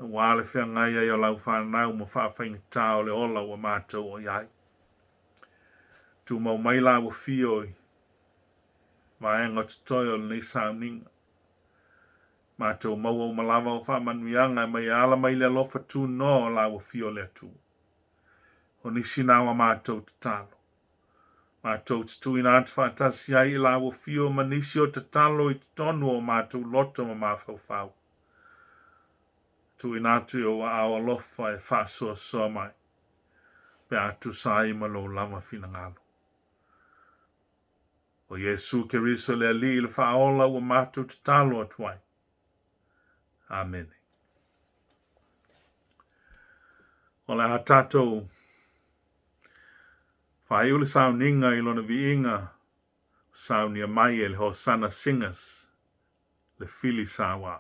aua le feagai ai o lau fanau ma faafaigata o le ola ua matou o i ai. Tumau mai lau afio i vaega o totoe o lenei sauniga. Matou maua uma lava o faamanuiaga e mai e ala mai le alofa tunoa o lau afio le Atua. O nisi na o a matou tatalo. Matou te tuuina atu faatasi ai i lau afio ma nisi o tatalo i totonu o matou loto ma mafaufau. Tuuina atu i ou aao alofa e faasoasoa mai, pe a tusa ai ma lou lava finagalo. O Iesu Keriso le Alii le Faaola ua matou tatalo atu ai. Amene. O le a tatou faaiu le sauniga i lona viiga saunia mai e le Hosanna Singers le Fili Sauā.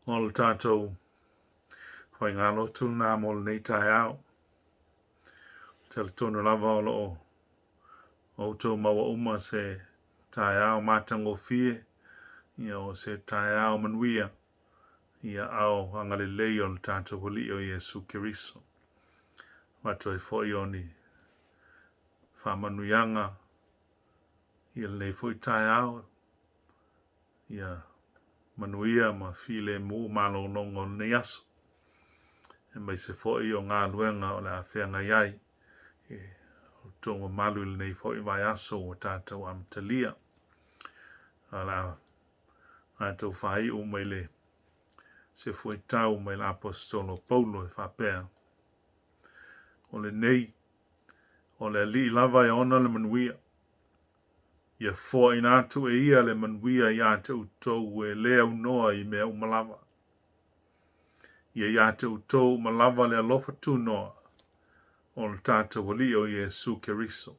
O le tatou faigalotu lena mo lenei taeao. Talitonu lava o lo o outou maua uma se taeao matagofie, ia o se taeao manuia i aao agalelei o le tatou Alii o Iesu Keriso. Avatu ai foi o ni faamanuiaga i lenei foi taeao, ia manuia ma filemu malologa o lenei aso, aemaise foi o galuega o le a feagai ai e outou mamalu i lenei foi vaiaso ua tatou amatalia. O le a tatou faaiu mai le se fuaitau mai le Aposetolo Paulo e faapea, O lenei, o le Alii lava e ona le manuia, ia foaina atu e ia le manuia ia te outou e le aunoa i mea uma lava. Ia ia te outou uma lava le alofa tunoa o le tatou Alii o Iesu Keriso.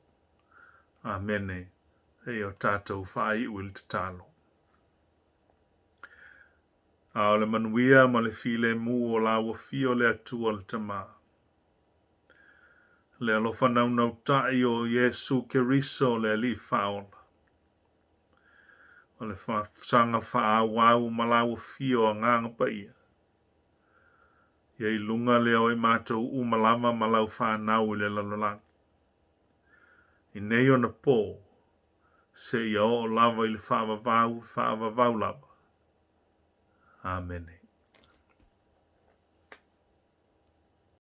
Amene. Seia o tatou faaiu i le tatalo. A o le manuia ma le filemu o la ua afio le Atua le Tama, le alofa naunautaʻi o Iesu Keriso le Alii Faaola, o le faafusaga faaauau ma la ua afio Agaga Paia, ia i luga lea o i matou uma lava ma lau fanau i le lalolagi, i nei ona pō, seia oo lava i le faavavau, faavavau lava. Amene.